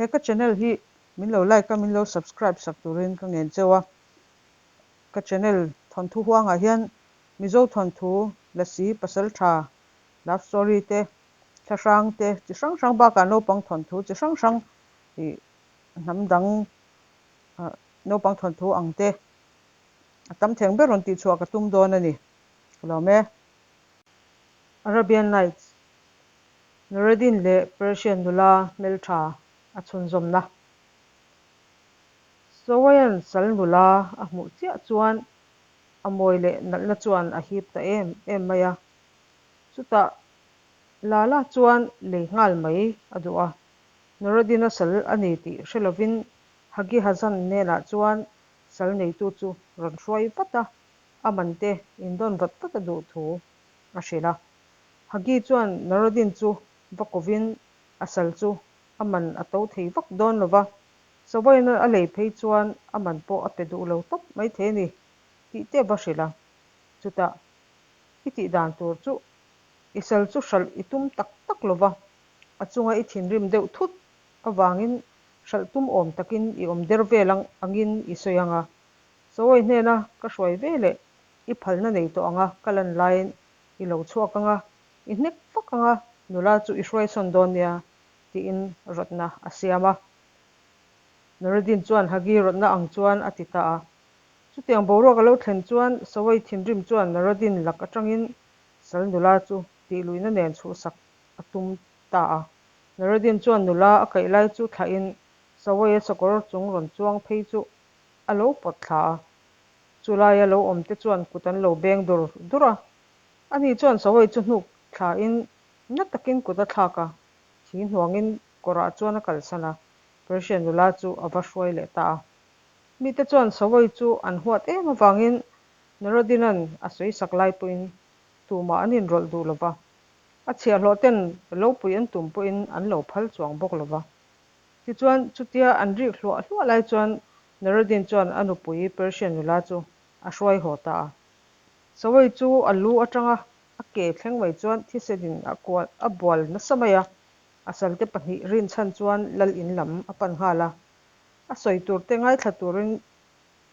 He ka channel hi min lo like a, min lo subscribe sak turin ka ngen cheu a. Ka channel thawnthu huangah hian Mizo thawnthu, Lasi, Pasaltha, love story te, thlahrang te chi hrang hrang bakah naupang thawnthu chi hrang hrang ih hnam dang naupang thawnthu ang te a tam theng ber rawn tihchhuah ka tum dawn a ni. Ka lawm e. Arabian Nights, Nureddin leh Persian nula hmeltha a chhunzawmna. Sawayan sal nula a hmuh chiah chuan a mawi leh nalhna chuan a hip ta em em mai a. Chutah Lala chuan lei nghal mai a duh a, Nureddin-a sal a ni tih hre lovin Hagi Hazan hnenah chuan sal neitu chu rawn hruai vat a, a man te indawn vat vat a duh thu a hrilh a. Hagi chuan Nureddin chu va kovin a sal chu a man a to thei vak dawn lo va, Sawaina a lei phei chuan a man pawh a pe duh lo tawp mai thei a ni tih te va hrilh a. Chutah i tih dan tur chu i sal chu hralh i tum tak tak lo va, a chunga i thinrim deuh thut avangin hralh tum awm takin i awm der vel ang angin i sawi ang a. Sawi hnena ka hruai ve leh i phalna nei tawh ang a, ka lan laiin i lo chhuak ang a, i hnek vak ang a, nula chu i hruaisawn dawn nia tiin rawtna a siam a. Nureddin chuan Hagi rawtna ang chuan a ti ta a. Chutiang boruak a lo thlen chuan Sawi thinrim chuan Nureddin lak atangin sal nula chu tihluihna nen chhuhsak a tum ta a. Nureddin chuan nula a kaih lai chu thlahin Sawia sakawr chung rawn chuang phei chu a lo pawt thla a. Chulaia lo awm te chuan kut an lo beng dur dur a. Ani chuan Sawia chu hnuk thlain na takin kut a thlak a, thi hnuangin kawrah chuan a kalsan a, Persian nula chu a va hruai leh ta a. Mite chuan Sawia chu an huat em avangin Nureddin-a'n a sawi sak lai pawhin tumah an inrawlh duh lo va, a chhiahhlawh ten lo pui an tum pawhin an lo phal chuang bawk lo va. Tichuan, chutia an rik hluah hluah lai chuan Nureddin chuan a nupui Persian nula chu a hruai haw ta a. Sawai chu a lu atanga a ke thleng mai chuan thisenin a kual a bual nasa mai a, a salte pahnih rinchhan chuan lal in lam a pan nghal a. A sawi tur te ngaithla turin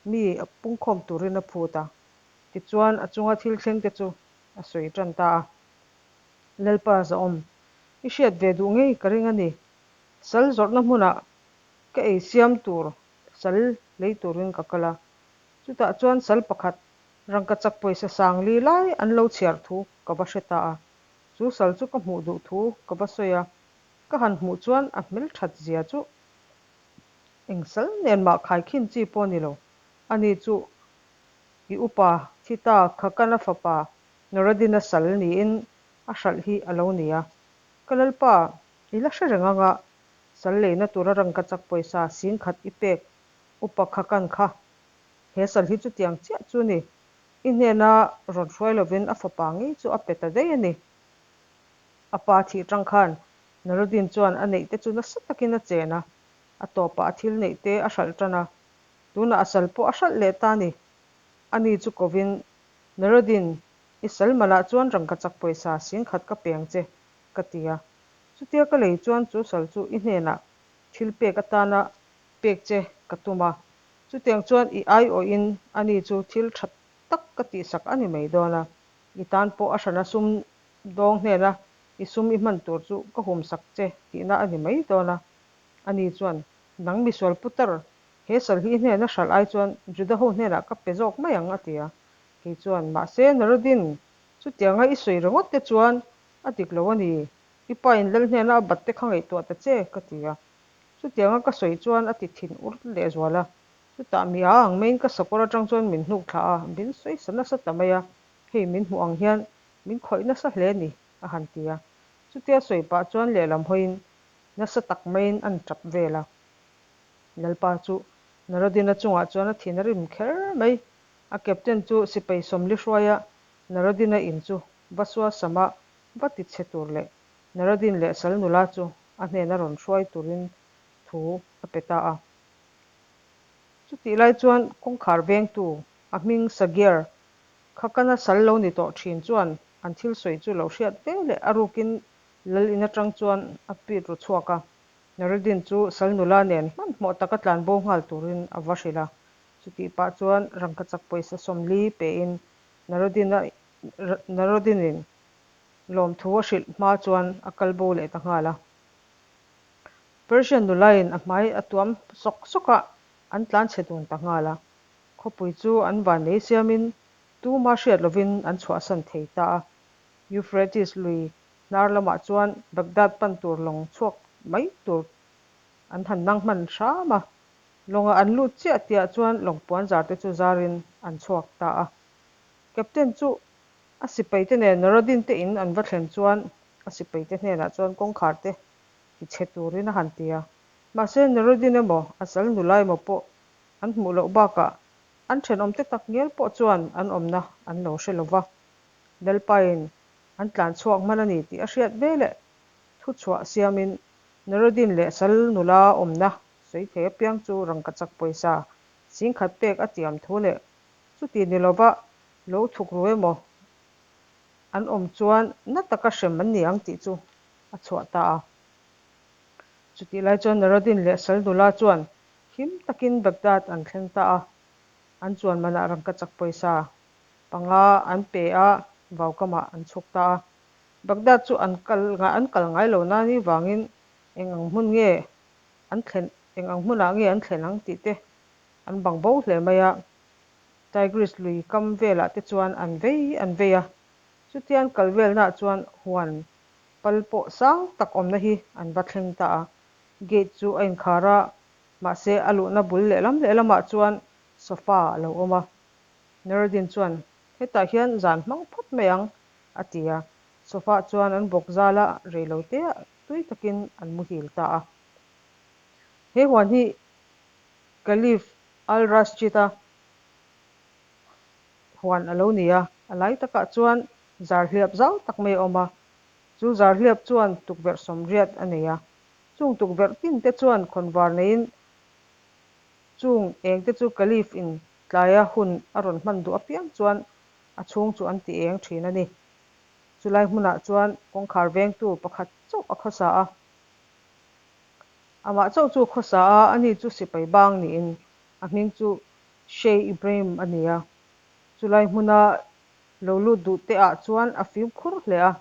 mi pungkhawm turin a phut a, tichuan a chunga thil thleng te chu a sawi tan ta a. Lalpa Zahawm, i hriat ve duh ngei ka ring a ni. Sal zawrhna hmunah ka ei siam tur sal lei turin ka kal a, chutah chuan sal pakhat rangkachak pawisa sang li lai an lo chhiar thu ka va hre ta a. Chu sal chu ka hmuh duh thu ka va sawi a, ka han hmuh chuan a hmelthat zia chu Eng sal nen mah khaikhin chi pawh ni lo. Ani chu i upa thi ta Khakana fapa Nureddin-a sal niin a hralh hi a lo ni a. Ka lalpa, i la hre reng anga sal leina tura rangkachak pawisa singkhat i pek upa Khakan kha. He sal hi chutiang chiah chu ni. I hnena rawn hruai lovin a fapa ngei chu a pe ta daih a ni. A pa thih tang khan Nureddin chuan a neih te chu nasa takin a chen a, a tawpah a thil neih te a hralh tan a, tunah a sal pawh a hralh leh ta a ni. Ani chu kovin, Nureddin, i sal manah chuan rangkachak pawisa singkhat ka peng che, ka ti a. Chutia ka lei chuan chu sal chu i hnenah thil pek atana pek che ka tum a, chutiang chuan i aiawhin ani chu thil tha tak ka tihsak a ni mai dawn a, i tan pawh a hrana sum dawng hnena i sum i hman tur chu ka humsak che tihna a ni mai dawn a. Ani chuan, Nang misual putar, he sal hi i hnena hralh ai chuan Juda ho hnenah ka pe zawk mai ang, a ti a. Kei chuan, Mahse, Nureddin, chutianga i sawi ringawt te chuan a dik lo a ni. I pa in lal hnena a bat te kha ngaihtuah ta che, ka ti a. Chutianga ka sawi chuan a ti thin ur lehzual a. Chutah mi a ang maiin ka sakawr atang chuan min hnuk thla a, min sawi sa nasa ta mai a. Hei min hmuh ang hian min khawih nasa hle a ni, a han ti a. Chutia sawi pah chuan lehlam hawiin nasa tak maiin an tap vel a. Lalpa chu Naradina chungah chuan a thin a rim kher mai. A captain chu sipai sawmli hruaia Naradina in chu va sua sama va ti chhe tur leh Naradin leh sal nula chu a hnena rawn hruai turin thu a pe ta a. Chutih lai chuan kawngkhar vengtu a hming Sagiar Khakana sal lo ni tawh thin chuan an thil sawi chu lo hriat ve leh a rukin lal in atang chuan a pit ru chhuak a. Naruddin chu sal nula nen hmanhmawh taka tlanbo nghal turin a va hrilh a. Chutih pah chuan rangkachak pawisa 40 pein Naruddin-a Naruddin-in lawmthu a hrilh hma chuan a kal bo leh ta nghal a. Persian nulain a hmai a tuam sawk sawk a, an tlanchhe dun ta nghal a. Khawpui chu an vannei siamin tuma hriat lovin an chhuahsan thei ta a. Euphrates lui hnar lamah chuan Baghdad pan tur lawng chhuak mai tur an han nang hman hram a. Lawngah an lut chiah tihah chuan lawng puanzar te chu zarin an chhuak ta a. Captain chu a sipaite nen Noradin te in an va thlen chuan a sipaite hnenah chuan kawngkhar te tichhe turin a han ti a. Mahse Noradin emaw a sal nula emaw pawh an hmuh loh bakah an thenawmte tak ngial pawh chuan an awmna an lo hre lo va. Lalpain an tlan chhuak hman a ni tih a hriat veleh thuchhuah siamin Noradin leh sal nula awmna sawi thei apiang chu rangkachak pawisa 10,000 pek a tiam thu leh chuti ni lova lo thuk ru emaw an awm chuan na taka hrem an ni ang tih chu a chhuah ta a. Chutih lai chuan Noradin leh sal nula chuan him takin Baghdad an thleng ta a. An chuan manah rangkachak pawisa panga an pe a, vaukamah an chhuk ta a. Baghdad chu an kal an kal ngai lo nani vangin eng ang hmun nge an thlen eng ang hmunah nge an thlen ang tih te an bang bo hle mai a. Tigris lui kam velah te chuan an vei an vei a. Chutiang kal velnaah chuan huan pal pawh sang tak awmna hi an va thleng ta a. Gate chu a inkhar a, mahse a luhna bul lehlam lehlamah chuan sofa a lo awm a. Noradin chuan, Hetah hian zan hmang phawt mai ang, a ti a. Sofa chuan an bawk zal a, reiloteah tui takin an muhil ta a. He huan hi Caliph al-Rashid-a huan a lo ni a, a lai takah chuan zarhliap zau tak mai a awm a. Chu zarhliap chuan tukverh 80 a nei a. Chung tukverh tin te chuan khawnvar neiin chung eng te chu Caliph in tlaia hun a rawn hman duh apiang chuan a chhung chu an ti eng thin a ni. Chulai hmunah chuan kawngkhar vengtu pakhat chauh a khawsa a. Amah chauh chu khawsa a, ani chu sipai bang niin a hming chu Sheikh Ibrahim a ni a. Chulai hmuna lo lut duh te ah chuan a fimkhur hle a,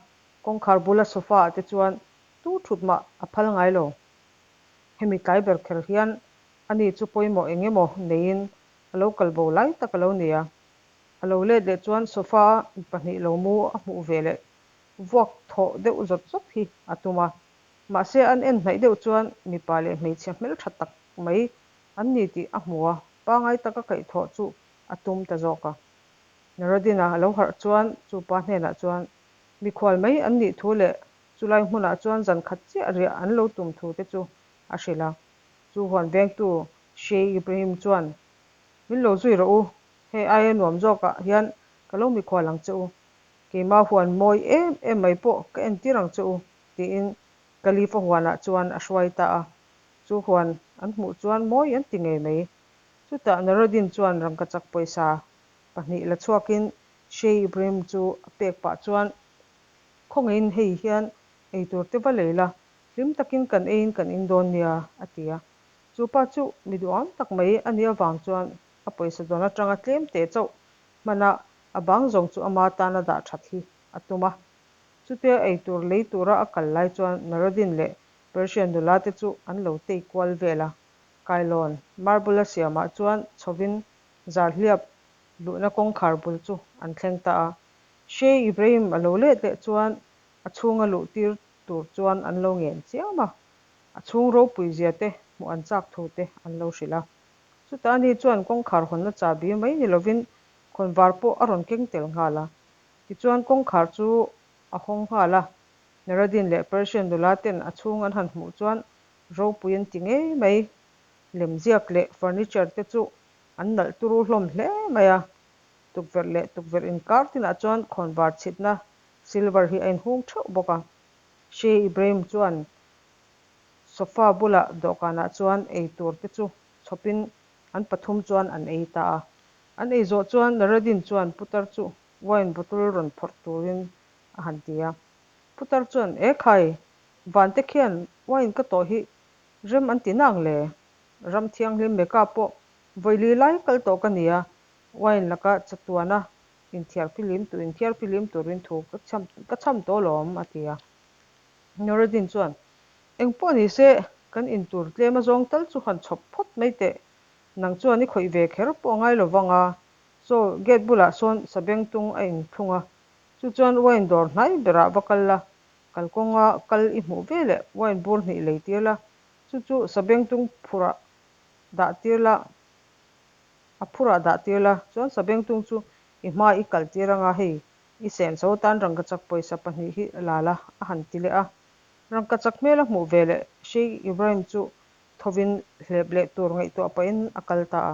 kawngkhar bula sofa ah te chuan tu thut mah a phal ngai lo. Hemi tlai ber kher hian ani chu pawimawh eng emaw neiin a lo kal bo lai tak a lo ni a. A lo let leh chuan sofa a mi pahnih lo mu a hmuh ve leh vuak thawh deuh zawt zawt hi a tum a. Mahse an en hnaih deuh chuan mipa leh hmeichhia hmeltha tak mai an ni tih a hmu a, pangai taka kaihthawh chu a tum ta zawk a. Naradina a lo harh chuan chu pa hnenah chuan mikhual mai an nih thu leh chulai hmunah chuan zan khat chiah riah an lo tum thu te chu a hrilh a. Chu huan vengtu Sheikh Ibrahim chuan, Min lo zui rawh u, hei aia nuam zawkah hian ka lo mikhual ang che u. Keimah huan mawi em em mai pawh ka entir ang che u, tiin Khalifa huanah chuan a hruai ta a. Chu huan an hmuh chuan mawi an ti ngei mai. Chutah Naruddin chuan rangkachak pawisa pahnih la chhuakin Sheikh Ibrahim chu a pek pah chuan, Khawngaihin hei hian eitur te va lei la, hlim takin kan eiin kan in dawn nia, a ti a. Chu pa chu mi duham tak mai a nih avang chuan a pawisa dawn atanga tlem teh chauh hmana a bang zawng chu ama tana dah that hi a tum a. Chutia eitur lei tura a kal lai chuan Naruddin leh Persian nula te chu an lo tei kual vel a. Kailawn marble a siamah chuan chhovin zarhliap luhna kawngkhar bul chu an thleng ta a. Sheikh Ibrahim a lo let leh chuan a chhunga luh tir tur chuan an lo ngen chiam a. A chhung ropui zia te hmuh an chak thu te an lo hrilh a. Chutah ani chuan kawngkhar hawnna chahbi mai ni lovin khawnvar pawh a rawn keng tel nghal a. Tichuan kawngkhar chu a hawng nghal a. Naradin leh Persian nula ten a chhung an han hmuh chuan ropui an ti ngei mai. Lemziak leh furniture te chu an nalh turu hlawm hle mai a. Tukverh leh tukverh inkar tinah chuan khawnvar chhitna silver hi a inhung theuh bawk a. Sheikh Ibrahim chuan sofa bulah dawhkanah chuan ei tur te chu chhawpin an pathum chuan an ei ta a. An ei zawh chuan Naradin chuan putar chu wine bottle rawn phawrh turin a han ti a. Putar chuan, E khai, vante khian wine ka tawh hi Rem an ti nang le? Ram thianghlim Mecca pawh vawi li lai kal tawh ka ni a, wine laka chatuana inthiarfihlim tur inthiarfihlim turin thu ka chham ka chham tawh alawm, a ti a. Noradin chuan, Eng pawh ni se, kan intur tlem azawng tal chu han chhawp phawt mai teh. Nang chuan i khawih ve kher pawh a ngai lo vang a, saw gate bulah sawn sabengtung a inthlung a, chu chuan wine dawr hnai berah va kal la, kalkawnga kal i hmuh veleh wine bur hnih lei tir la, chu chu sabengtung phurah dah tir la, a phurah dah tir la, chuan sabengtung chu i hma i kal tir anga hei i senso tan rangkachak pawisa pahnih hi la la a han ti leh a. Rangkachak hmel a hmuh veleh Sheikh Ibrahim chu thovin hlep leh tur ngaihtuah pahin a kal ta a.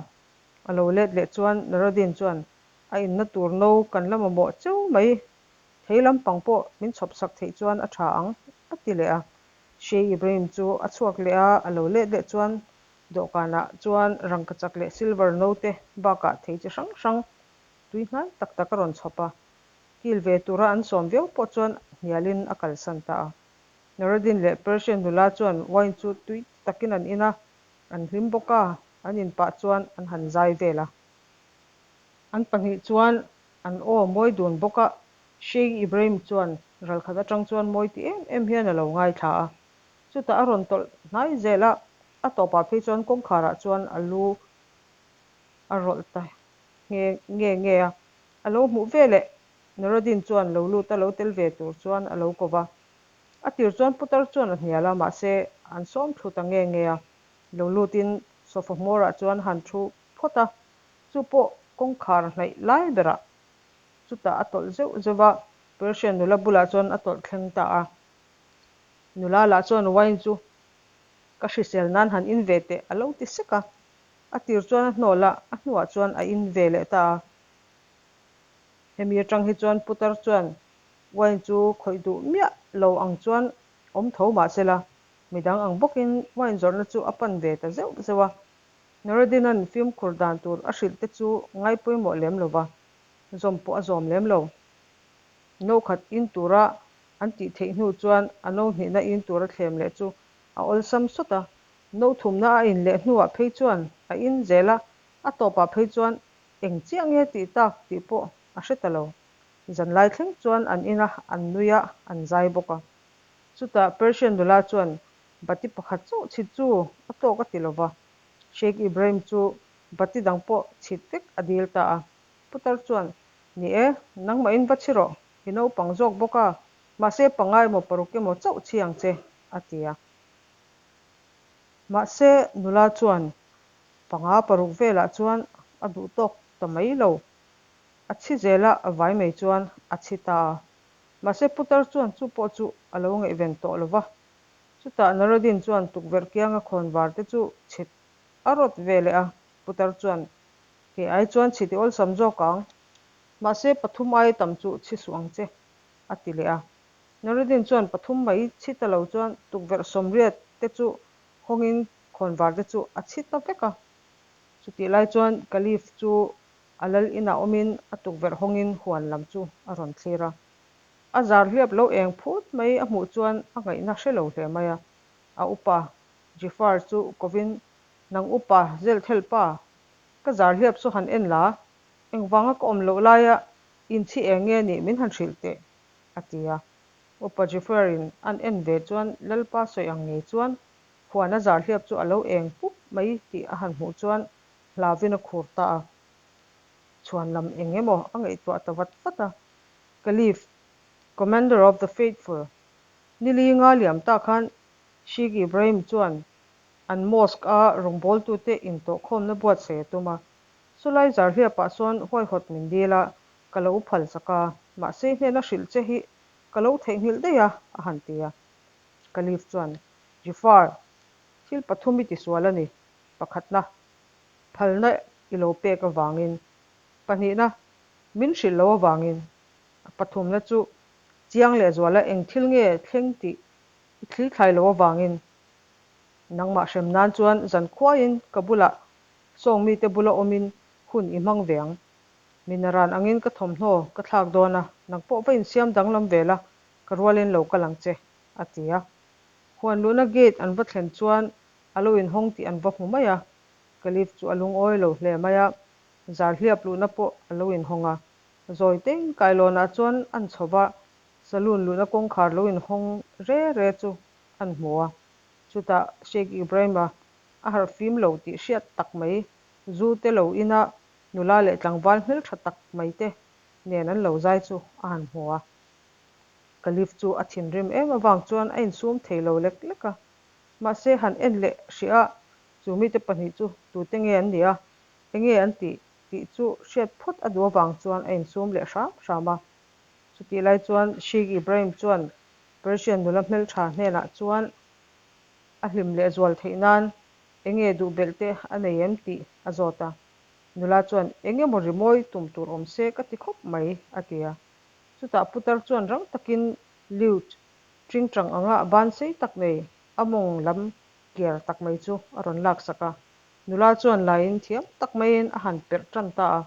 A lo let leh chuan Narodin chuan a inna tur no kan la mamawh cheu mai, thei lampang pawh min chhawp sak theih chuan a tha ang, a ti leh a. Sheikh Ibrahim chu a chhuak leh a, a lo let leh chuan dawhkanah chuan rangkachak leh silver no te bakah thei chi hrang hrang tui hnai tak tak a rawn chhawp a. Kil ve tura an sawm viau pawh chuan hnialin a kalsan ta a. Noradin leh Persian nula chuan wine chu tui takin an in a, an hlim bawk a, an in pah chuan an han zai vel a. An pahnih chuan an aw mawi dun bawk a, Sheikh Ibrahim chuan ralkhat atang chuan mawi ti em em hian a lo ngaithla a. Chutah a rawn tawlh hnai zel a, a tawpah phei chuan kawngkharah chuan a lu a rawlh ta nghe nge nge a. A lo hmuh veleh Noradin chuan lo lut a lo tel ve tur chuan a lo ko va. A tir chuan putar chuan a hnial a, mahse an sawm thlu ta nge nge a. Lo lutin sofa hmawrah chuan a han thu phawt a, chu pawh kawngkhar hnaih lai berah. Chutah a tawlh zeuh zeuh va, Persian nula bulah chuan a tawlh thleng ta a. Nula lah chuan wine chu ka hrisel nan han in ve teh a lo ti sek a. A tir chuan a hnawl a, a hnuah chuan a in ve leh ta a. Hemi atang hi chuan putar chuan wine chu khawih duh miah lo ang chuan awm tho mah sela, midang ang bawkin wine zawrhna chu a pan ve ta zeuh zeuh a. Noradina'n fimkhur dan tur a hrilh te chu ngai pawimawh lem lo va, zawm pawh a zawm lem lo. No khat in tura an tih theih hnu chuan a no hnihna in tura thlem leh chu a awlsam sawt a. No thumna a in leh hnuah phei chuan a in zel a, a tawpah phei chuan eng chiah nge tih tak tih pawh a hre ta lo. Zanlai thleng chuan an in a, an nui a, an zai bawk a. Chutah Persian nula chuan bati pakhat chauh chhit chu a tawk a ti lo va, Sheikh Ibrahim chu bati dang pawh chhit vek a dil ta a. Putar chuan, Ni e, nangmahin va chhi rawh, i naupang zawk bawk a, mahse panga emaw paruk emaw chauh chhi ang che, a ti a. Mahse nula chuan panga paruk velah chuan a duh tawk ta mai lo. A chhi zel a, a vai mai chuan a chhi ta a. Mahse putar chuan chu pawh chu a lo ngaihven tawh lo va. Chutah Naradin chuan tukverh kianga khawnvar te chu chhit a rawt ve leh a, putar chuan Kei ai chuan chhit i awlsam zawk ang, mahse pathum aia tam chu chhi suh ang che, a ti leh a. Naradin chuan pathum mai chhi ta lo chuan tukverh sawmriat te chu hawngin khawnvar te chu a chhi ta vek a. Chutih lai chuan Caliph chu a lal inah awmin a tukverh hawngin huan lam chu a rawn thlir a. A zar hliap lo eng phut mai a hmuh chuan a ngaihna hre lo hle mai a. A upa Jifar chu kovin, Nang upa Zelthel pa, ka zar hliap chu han en la, engvanga ka awm loh laia inchhi eng nge nih min han hrilh teh, a ti a. Upa Jifar-in an en ve chuan Lalpa sawi ang ngei chuan huan a zar hliap chu a lo eng pup mai tih a han hmuh chuan hlauvin a khur ta a. Chhuan lam eng emaw a ngaihtuah ta vat vat a. Caliph, Commander of the Faithful, nili nga liam ta khan Sheikh Ibrahim chuan an mosque-a rawngbawltute intawhkhawmna buatsaih a tum a. Chulai zarhliapah chuan huaihawt min dil a, ka lo phal chak a, mahse i hnena hrilh che hi ka lo theihnghilh daih a, a han ti a. Caliph chuan, Jifar, thil pathum i tisual a ni, pakhatna, phalna i lo pek avangin, pahnihna, min hrilh loh avangin, a pathumna chu chiang lehzuala eng thil nge thleng tih i thli thlai loh avangin. Nangmah hrem nan chuan zan khuaiin ka bulah sawng mite bula awmin hun i hmang ve ang. Minaran angin ka thawmhnaw ka thlak dawn a, nang pawh va insiam danglam ve la, ka rualin lo kal ang che, a ti a. Huan luhna gate an va thlen chuan a lo inhawng tih an va hmu mai a. Caliph chu a lungawi lo hle mai a, zarhliap luhna pawh a lo inhawng a. Zawi teng kailawnah chuan an chho va, saloon luhna kawngkhar lo inhawng re re chu an hmu a. Chutah Sheikh Ibrahim-a a harh fim lo tih hriat tak mai, zu te lo ina nula leh tlangval hmeltha tak mai te nen an lo zai chu a han hmu a. Caliph chu a thinrim em avang chuan a insum thei lo lek lek a. Mahse han en leh hrih a, chu mite pahnih chu tute nge an nih a, enge an tih tih chu hriat phawt a duh avang chuan a insum leh hram hram a. Chutih lai chuan Sheikh Ibrahim chuan Persian nula hmeltha hnenah chuan a hlim leh zual theih nan enge duh belh te a nei em tih a zawt a. Nula chuan engemaw rimawi tum tur awm se ka ti khawp mai a ti a. Chutah putar chuan rang takin lute tingtang anga ban sei tak nei a mawng lam kiar tak mai chu a rawn laksak a. Nula chuan laiin thiam tak maiin a han perh tan ta a.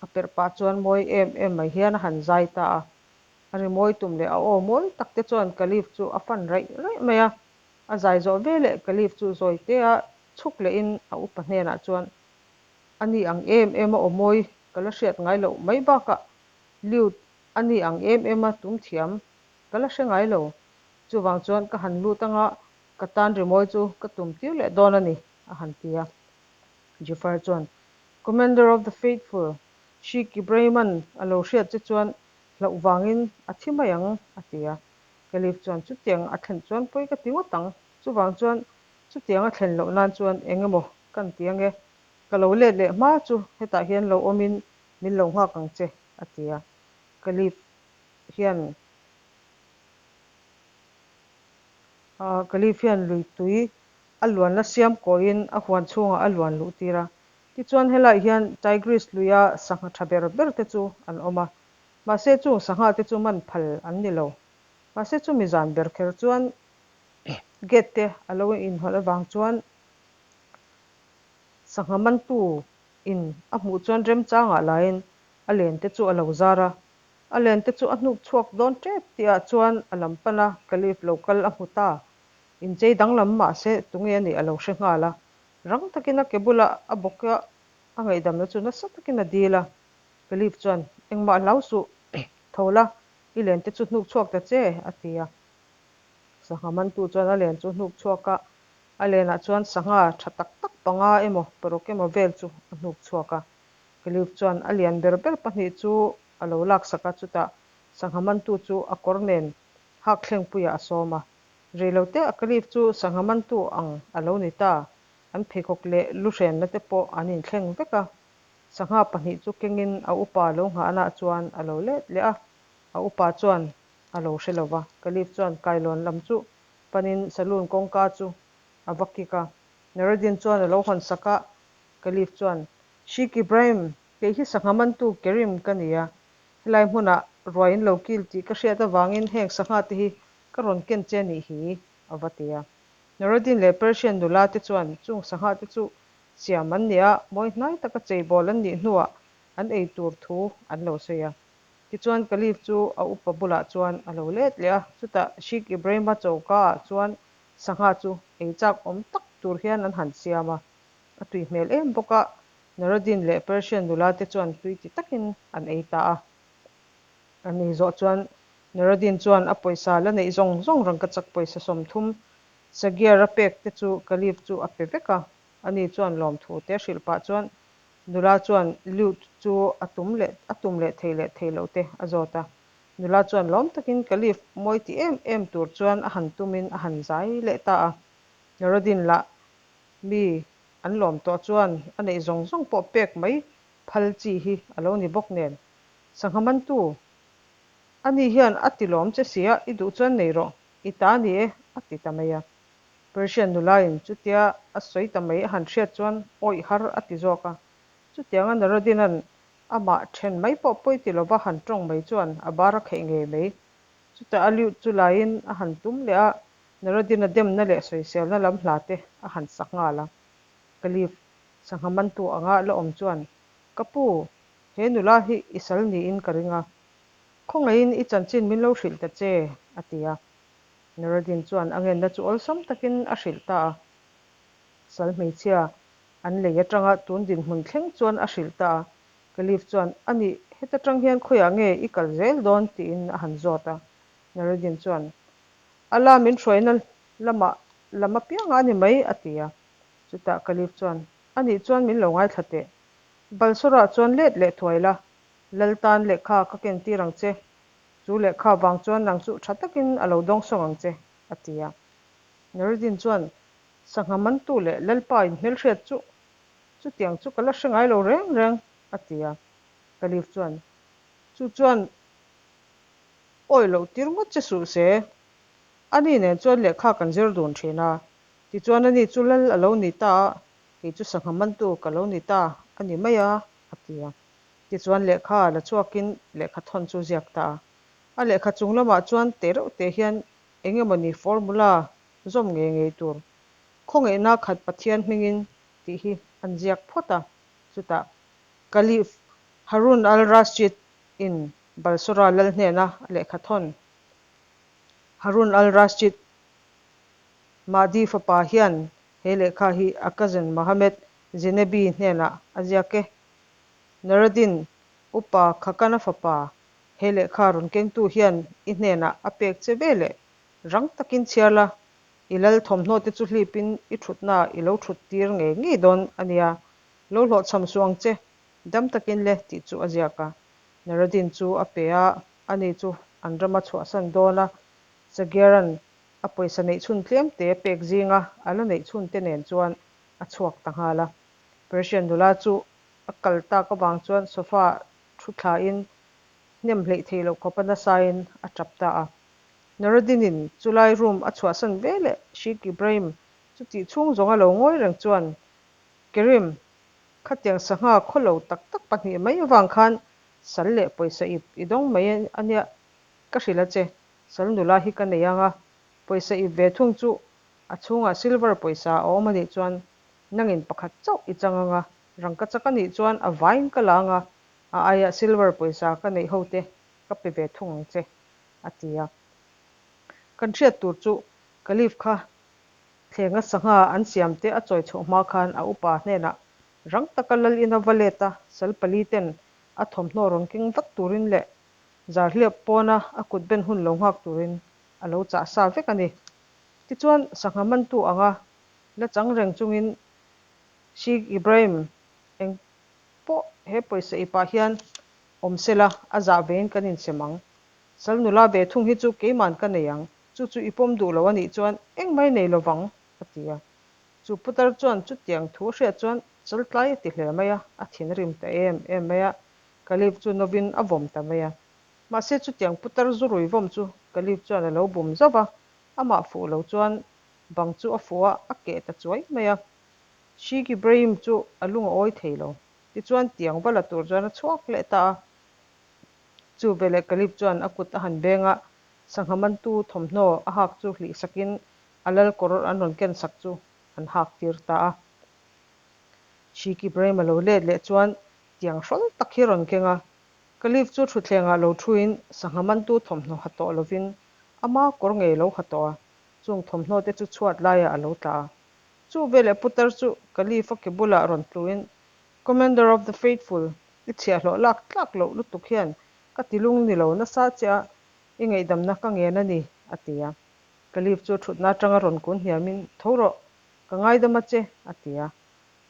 A perh pah chuan mawi em em mai hian a han zai ta a. A rimawi tum leh a aw mawi tak te chuan Caliph chu a fan raih raih mai a. A zai zawh veleh Caliph chu zawi tea chhuk lehin a upa hnenah chuan, A ni ang em em a aw mawi ka la hriat ngai loh mai bakah lute a ni ang em em a tum thiam ka la hre ngai lo. Chuvang chuan ka han lut anga ka tan rimawi chu ka tum tir leh dawn a ni, a han ti a. Jafar chuan, Commander of the Faithful, Sheikh Ibrahim-a'n a lo hriat che chuan hlauh vangin a thi mai ang, a ti a. Caliph chuan, Chutiang a thlen chuan pawi ka ti ngawt ang. Chuvang chuan chutiang a thlen loh nan chuan eng emaw kan ti ange. Ka lo let leh hma chu hetah hian lo awmin min lo nghak ang che, a ti a. Caliph hian Caliph hian lui tui a luanna siam kawiin a huan chhungah a luan luh tir a. Tichuan helaiah hian Tigris luia sangha tha ber ber te chu an awm a. Mahse chung sangha te chu man phal an ni lo. Mahse chumi zan ber kher chuan gate te a lo inhawlh avang chuan sangha mantu in a hmuh chuan remchangah laiin a len te chu a lo zar a. A len te chu a hnuk chhuak dawn tep tihah chuan a lam pan a, Caliph lo kal a hmu ta. Inchei danglam mahse tunge a nih a lo hre nghal a. Rang takin a ke bulah a bawk a, a ngaihdamna chu nasa takin a dil a. Caliph chuan, Engmah hlau suh, tho la, i len te chu hnuk chhuak ta che, a ti a. Sangha mantu chuan a len chu hnuk chhuak a, a lenah chuan sangha tha tak tak panga emaw paruk emaw vel chu a hnuk chhuak a. Caliph chuan a lian ber ber pahnih chu a lo laksak a, chutah sangha mantu chu a kawr nen hak thlengpuiah a sawm a. Reilote a Caliph chu sangha mantu ang a lo ni ta, an pheikhawk leh lu hrenna te pawh an inthleng vek a. Sangha pahnih chu kengin a upa lo nghahnaah chuan a lo let leh a, a upa chuan a lo hre lo va. Caliph chuan kailawn lam chu panin saloon kawngka chu a va kik a. Nureddin chuan a lo hawn sak a, Caliph chuan, Sheikh Ibrahim, kei hi sangha mantu Kerim ka ni a, helai hmunah ruai in lo kil tih ka hriat avangin heng sangha te hi ka rawn ken che nih hi, a va ti a. Nureddin leh Persian nula te chuan chung sangha te chu siam an ni a, mawi hnai taka cheibawl an nih hnuah an ei tur thu an lo sawi a. Tichuan Caliph chu a upa bulah chuan a lo let leh a, chutah Sheikh Ibrahim-a choka ah chuan sangha chu ei chak awm tak tur hian an han siam a. A tui hmel em bawk a, Nureddin leh Persian nula te chuan tui ti takin an ei ta a. An ei zawh chuan Nureddin chuan a pawisa la neih zawng zawng rangkachak pawisa 30 Sagiar a pek te chu Caliph chu a pe vek a. Ani chuan lawmthu te a hrilh pah chuan nula chuan lute chu a tum leh a tum leh thei leh thei loh te a zawt a. Nula chuan lawm takin Caliph mawi ti em em tur chuan a han tumin a han zai leh ta a. Nureddin lah mi an lawm tawh chuan a neih zawng zawng pawh pek mai phal chi hi a lo ni bawk nen. Sangha mantu, Ani hian a ti lawm che sia, i duh chuan nei rawh, i ta ni e, a ti ta mai a. Persian nulain chutia a sawi ta mai a han hriat chuan awih har a ti zawk a. Chutianga Narodina'n amah then mai pawh pawi ti lova han tawng mai chuan a bar a kheih ngei mai. Chutah a liut chu laiin a han tum leh a, Narodina demna leh sawiselna lam hla te a han sak nghal a. Caliph sangha mantu anga la awm chuan, Ka pu, he nula hi i sal niin ka ring a. Khawngaihin i chanchin min lo hrilh ta che, a ti a. Nureddin chuan a ngenna chu awlsam takin a hrilh ta a. Sal hmeichhia an lei atanga tun dinhmun thleng chuan a hrilh ta a. Caliph chuan, A nih, heta tang hian khawiah nge i kal zel dawn? tiin a han zawt a. Nuruddin chuan, Allah min hruaina lamah lam apiangah a ni mai, a ti a. Chutah Caliph chuan, A nih chuan min lo ngaithla teh. Balsora chuan let leh thuai la, Lal tan lehkha ka kentir ang che. Chu lehkha vang chuan nang chu tha takin a lo dawngsawng ang che, a ti a. Nuruddin chuan, Sangha mantu leh Lalpa inhmelhriat chu chutiang chu ka la hre ngai lo reng reng, a ti a. Caliph chuan, Chu chuan awi loh tir ngawt che suh se. Ani nen chuan lehkha kan zir dun thin a, tichuan ani chu lal a lo ni ta a, kei chu sangha mantu ka lo ni ta a ni mai a, a ti a. Tichuan lehkha la chhuakin lehkha thawn chu ziak ta a. A lehkha chung lamah chuan te reuh te hian eng emawni formula zawm ngei ngei tur khawngaihna khat Pathian hmingin tih hi an ziak phawt a. Chutah Caliph Harun al-Rashid in Balsora lal hnena a lehkha thawn Harun al-Rashid Mahdi fapa hian he lehkha hi a cousin Mohammed Zinebi hnenah a ziak e. Nuruddin upa Khakana fapa he lehkha rawn kengtu hian i hnenah a pek che ve leh rang takin chhiar la, i lal thawmhnaw te chu hlipin i thutnaah i lo thut tir ngei ngei dawn a nia, lo hlawhchham suh ang che, dam takin le tih chu a ziak a. Nuruddin chu a pe a, ani chu an rama chhuahsan dawn a, Sagiaran a pawisa neih chhun tlem te pek zinga a la neih chhun te nen chuan a chhuak ta nghal a. Persian nula chu a kal tak avang chuan sofa thu thlain hnem hleih theih loh khawpa nasain a tap ta a. Nuruddin-in chulai room a chhuahsan ve leh Sheikh Ibrahim chutih chhung zawnga lo ngawi reng chuan Kerim, khatiang sangha khawlo tak tak pahnih mai avang khan sal leh pawisa ip i dawng mai a nia ka hrilh a che, sal nula hi ka nei ang a, pawisa ip ve thung chu a chhungah silver pawisa a awm a nih chuan nangin pakhat chauh i chang ang a, rangka chak a nih chuan a vaiin ka la ang a, a aiah silver pawisa ka neih ho te ka pe ve thung ang che, a ti a. Kan hriat tur chu Caliph kha thlenga sangha an siam te a chawi chhoh hma khan a upa hnenah rang taka lal ina va let a, sal pali ten a thawmhnaw rawn keng vat turin leh zarhliap pawna a kut ben hun lo nghak turin a lo chah sa vek a ni. Tichuan, sangha mantu anga la chang reng chungin Sheikh Ibrahim eng pawh he pawisa ipah hian awm sela a zah vein kan insem ang. Sal nula ve thung hi chu keiman ka nei ang, chu chu i pawm duh lo a nih chuan engmah i nei lovang, a ti a. Chu putar chuan chutiang thu a hriat chuan chaltlai a ti hle mai a, a thinrim ta em em mai a, Caliph chu novin a vawm ta mai a. Mahse chutiang putar zurui vawm chu Caliph chuan a lo bum zauh va, amah fuh lo chuan bang chu a fuh a, a keh ta chuai mai a. Sheikh Ibrahim chu a lung a awi thei lo. Tichuan tiang va la tur chuan a chhuak leh ta a. Chu veleh Caliph chuan a kut a han beng a, sangha mantu thawmhnaw a hak chu hlih sakin a lal kawr an rawn ken sak chu an hak tir ta a. Sheikh Ibrahim a lo let leh chuan tiang hrawl tak hi a rawn keng a. Caliph chu thutthlengah lo thuin sangha mantu thawmhnaw ha tawh lovin ama kawr ngei lo ha tawh a, chung thawmhnaw te chu chhuat laiah a lo tla a. Chu veleh putar chu Caliph a ke bulah rawn tluin, Commander of the Faithful, i chhiahhlawh lak tlak loh lutuk hian ka ti lung ni lo nasa che a, i ngaihdamna ka ngen a ni, a ti a. Caliph chu thutna atanga rawn kun hniamin, Tho rawh, ka ngaidam a che, a ti a.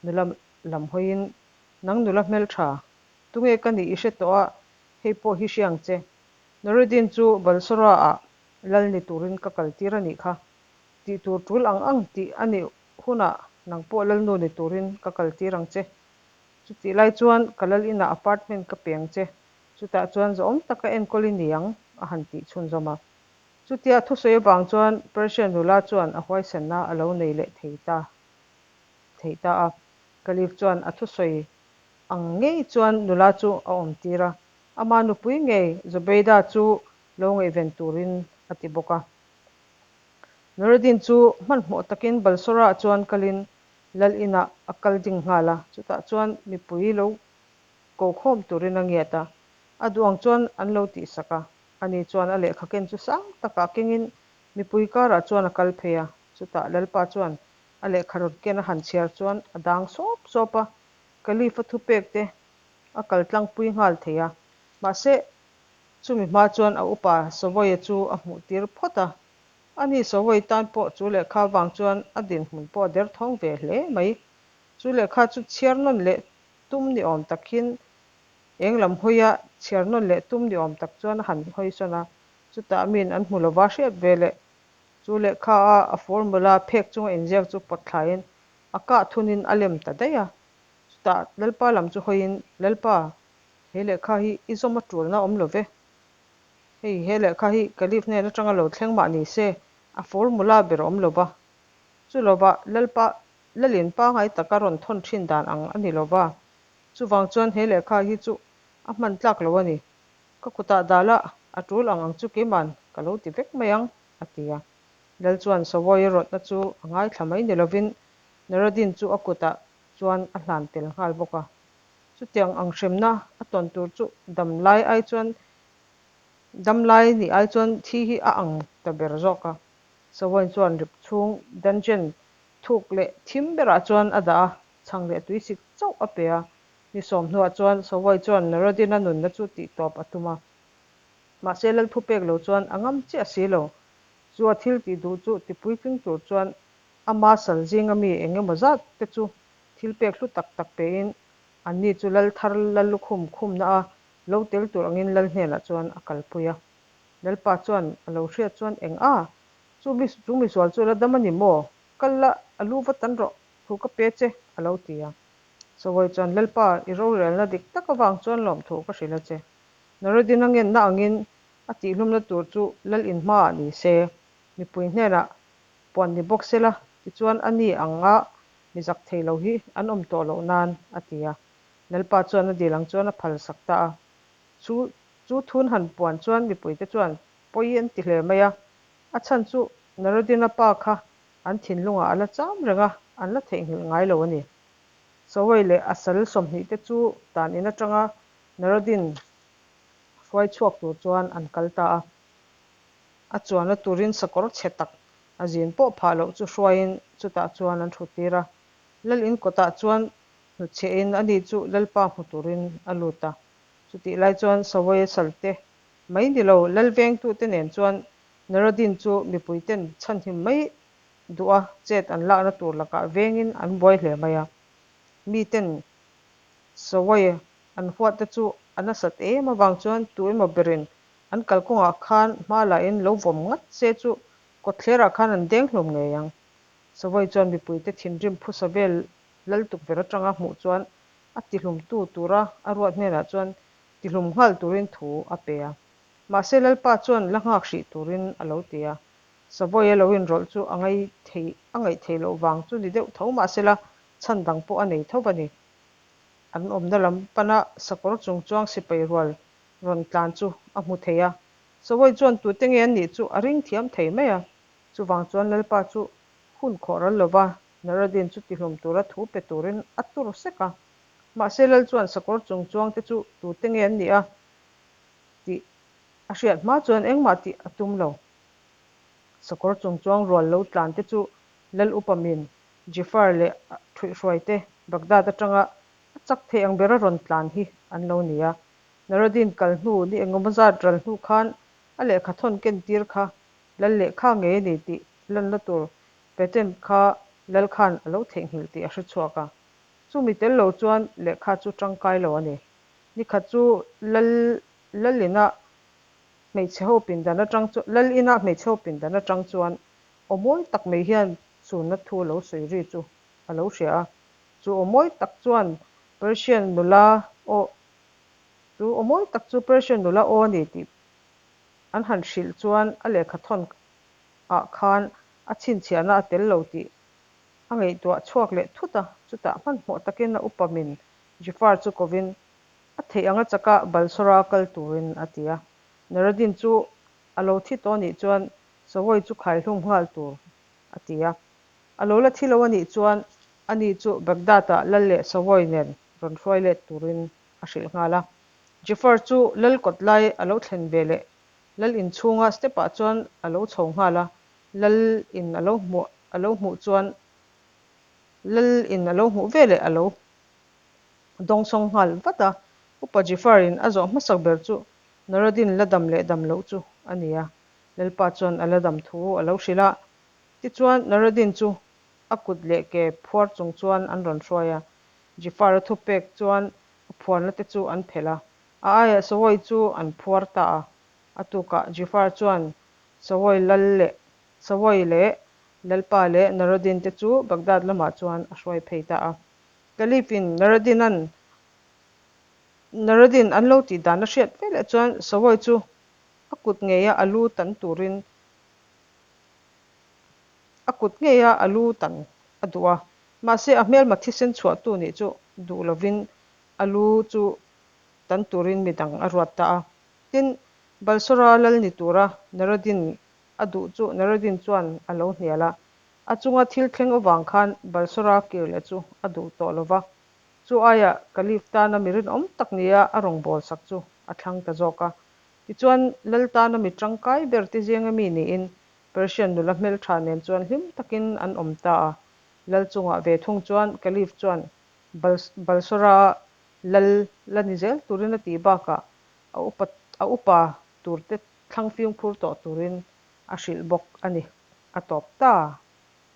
Nula lam hawiin, Nang nula hmeltha, tunge ka nih i hre tawh a, hei pawh hi hria ang che. Nuruddin chu Balsora-ah lal ni turin ka kaltir a nih kha. Tih tur tul ang ang tih a nih hunah nang pawh lalnu ni turin ka kaltir ang che. Chutih lai chuan ka lal inah apartment ka pe ang che. Chutah chuan zawhawm taka enkawl i ni ang, a han tih chhunzawm a. Chutia thusawi avang chuan Persian nula chuan a huaisenna a lo nei leh thei ta thei ta a. Caliph chuan a thusawi ang ngei chuan nula chu a awm tir a, ama nupui ngei Zubeida chu lo ngaihven turin a ti bawk a. Nuruddin chu hmanhmawh takin Balsora chuan kalin lal inah a kal ding nghal a, chutah chuan mipui lo ko khawm turin a ngiat a, a duh ang chuan an lo tihsak a. Ani chuan a lehkha ken chu sang takah kengin mipui karah chuan a kal phei a, chutah Lalpa chuan. A lehkha rawn ken a han chhiar chuan a dang sawp sawp a, Caliph-a thupek te a kal tlangpui nghal thei a. Mahse, chumi hma chuan a upa Savoy-a chu a hmuh tir phawt a. Ani Savoy tan pawh chu lehkha avang chuan a dinhmun pawh a derthawng ve hle mai. Chu lehkha chu chhiar nawn leh tum ni awm takin eng lam hawia chhiar nawn leh tum ni awm tak chuan a han hawi sawn a, chutah miin an hmu lova hriat ve leh chu lehkha a a formula phek chunga inziak chu pawt thlaiin a kah thunin a lem ta daih a. Chutah Lalpa lam chu hawiin, Lalpa, he lehkha hi i zawm a tulna awm lo ve. Hei he lehkha hi Caliph hnen atanga lo thleng mah ni se, a formula ber a awm lo va. Chu lovah Lalpa Lalin pangai taka rawn thawn thin dan ang a ni lo va. Chuvang chuan he lehkha hi chu a hman tlak lo a ni. Ka kutah dal a, a tul ang ang chu keiman ka lo ti vek mai ang, a ti a. Lal chuan Sawia rawtna chu a ngaithla mai ni lovin Naradin chu a kutah chuan a hlan tel nghal bawk a. Chutiang ang hremna a tawn tur chu dam lai ai chuan dam lai nih ai chuan thi hi a ang ta ber zawk a. Sawia chuan rip chhung dungeon thuk leh thim berah chuan a dah a, chhang leh tuisik chauh a pe a. Ni sawm hnuah chuan Sawai chuan Narodina nunna chu tihtawp a tum a. Mahse lal thupek lo chuan a ngam chiah si lo. Chu a thil tih duh chu tipuitling tur chuan ama sal zinga mi eng emaw zat te chu thil pek hlu tak tak pein anni chu lal thar lal lukhum khumna a lo tel tur angin lal hnenah chuan a kalpui a. Lalpa chuan a lo hriat chuan eng a? Chu mi chu misual chu la dam a ni maw? Kal la, a lu va tan rawh, thu ka pe che, a lo ti a. Sawawi chuan, Lalpa, i rorelna dik tak avang chuan lawmthu ka hrilh a che. Naradin a ngenna angin a tihlumna tur chu lal in hmaah ni se, mipui hnenah puan ni bawk se la, tichuan a ni anga mi zak thei lo hi an awm tawh loh nan, a ti a. Lalpa chuan a dil ang chuan a phalsak ta a. Chu chu thun han puan chuan mipuite chuan pawi an ti hle mai a. A chhan chu Naradina pa kha an thinlungah a la cham reng a, an la theihnghilh ngai lo a ni. Sawai leh a sal 20 te chu tan in atanga Naradin hruai chhuak tur chuan an kal ta a. A chuanna turin sakawr chhe tak a zin pawh phah loh chu hruaiin chutah chuan an thut tir a. Lal in kawtah chuan hnutchhiahin ani chu Lalpa hmu turin a lut a. Chutih lai chuan Sawai salte mai ni lo lal vengtute nen chuan Naradin chu mipuiten chhanhim mai duha chet an lakna tur lakah vengin an buai hle mai a. Miten Sawai an huatte chu a nasat em avang chuan tu emaw berin an kalkawngah khan hma lahin lo vawm ngat se chu kawtthlerah khan an deng hlum ngei ang. Sawai chuan mipuite thinrim phusa vel lal tukverh atanga hmuh chuan a tihlumtu tura a ruat hnenah chuan tihlum nghal turin thu a pe a. Mahse Lalpa chuan la nghak hrih turin a lo ti a. Savoy a lo inrawlh chu a ngai thei a ngaih theih loh vang chu ni deuh tho mahsela chhan dang pawh a nei tho a ni. An awmna lam pana sakawr chung chuang sipai rual rawn tlan chu a hmu thei a. Savoy chuan tute nge an nih chu a ring thiam thei mai a. Chuvang chuan Lalpa chu hun khawh ral lova Naradin chu tihlum tura thu pe turin a tur sek a. Mahse Lal chuan sakawr chung chuangte chu tute nge an nih a tih a hriat hma chuan engmah tih a tum lo. Sakawr chung chuang rual lo tlan te chu Lal upa min Jifar leh a thuihhruai te Baghdad atanga a chak thei ang bera rawn tlan hi an lo ni a. Naradin kal hnu ni engemaw zat ral hnu khan a lehkha thawn ken tir kha Lal lehkha ngei a ni tih lanna tur patent kha Lal khan a lo theihnghilh tih a hre chhuak a. Chumi tel lo chuan lehkha chu tangkai lo a ni. Nikhat chu Lal Lal ina hmeichhe ho pindan atang chu Lal ina hmeichhe ho pindan atang chuan aw mawi tak mai hian chunna thu a lo sawi ri chu a lo hria a. Chu aw mawi tak chuan Persian nula aw chu aw mawi tak chu Persian nula aw a ni tih an han hrilh chuan a lehkha thawn ah khan a chhinchhiahna a tel lo tih a ngaihtuah chhuak leh thut a, chutah hmanhmawh takin a upa min Jifar chu kovin a theih anga chaka Balsora kal turin a ti a. Naradin chu a lo thi tawh anih chuan Sawai chu khaihlum nghal tur a ti a. A lo la thi lo anih chuan ani chu Baghdad-ah lal leh Sawai nen rawn hruai let turin a hrilh nghal a. Jifar chu lal kawt lai a lo thlen ve leh lal inchhunga step-ah chuan a lo chho nghal a, lal in a lo hmuh a lo hmuh chuan Lal in a lo hmuh veleh a lo dawngsawng nghal vat a. Upa Jifar in a zawh hmasak ber chu Norodin la dam leh dam loh chu a ni a. Lalpa chuan a la dam thu a lo hrilh a. Tichuan Norodin chu a kut leh ke phuar chung chuan an rawn hruai a. Jifar-a thupek chuan a phuarna te chu an phelh a, a aiah Sawawi chu an phuar ta a. A tukah Jifar chuan Sawawi lal leh Sawawi leh Lalpa leh Norodin te chu Baghdad lamah chuan a hruai phei ta a. Caliph-in Norodin-a'n Norodin an lo tih dan a hriat veleh chuan Sawawi chu a kut ngeia a lu tan turin a kut ngeia a lu tan a duh a. Mahse, a hmelma thisen chhuahtu nih chu duh lovin a lu chu tan turin midang a ruat ta a. Tin, Balsora lal ni tura Narodin a duh chu Narodin chuan a lo hnial a. A chunga thil thleng avang khan Balsora kir leh chu a duh tawh lo va. Chu aiah Caliph tana mi rinawm tak nia a rawngbawlsak chu a thlang ta zawk a. Tichuan, lal tana mi tangkai ber te zinga mi niin Persian nula hmeltha nen chuan hlim takin an awm ta a. Lal chungah ve thung chuan Caliph chuan Balsora lal la ni zel turin a tih bakah a upa a upa turte thlang fimkhur tawh turin a hrilh bawk a ni. A tawp ta.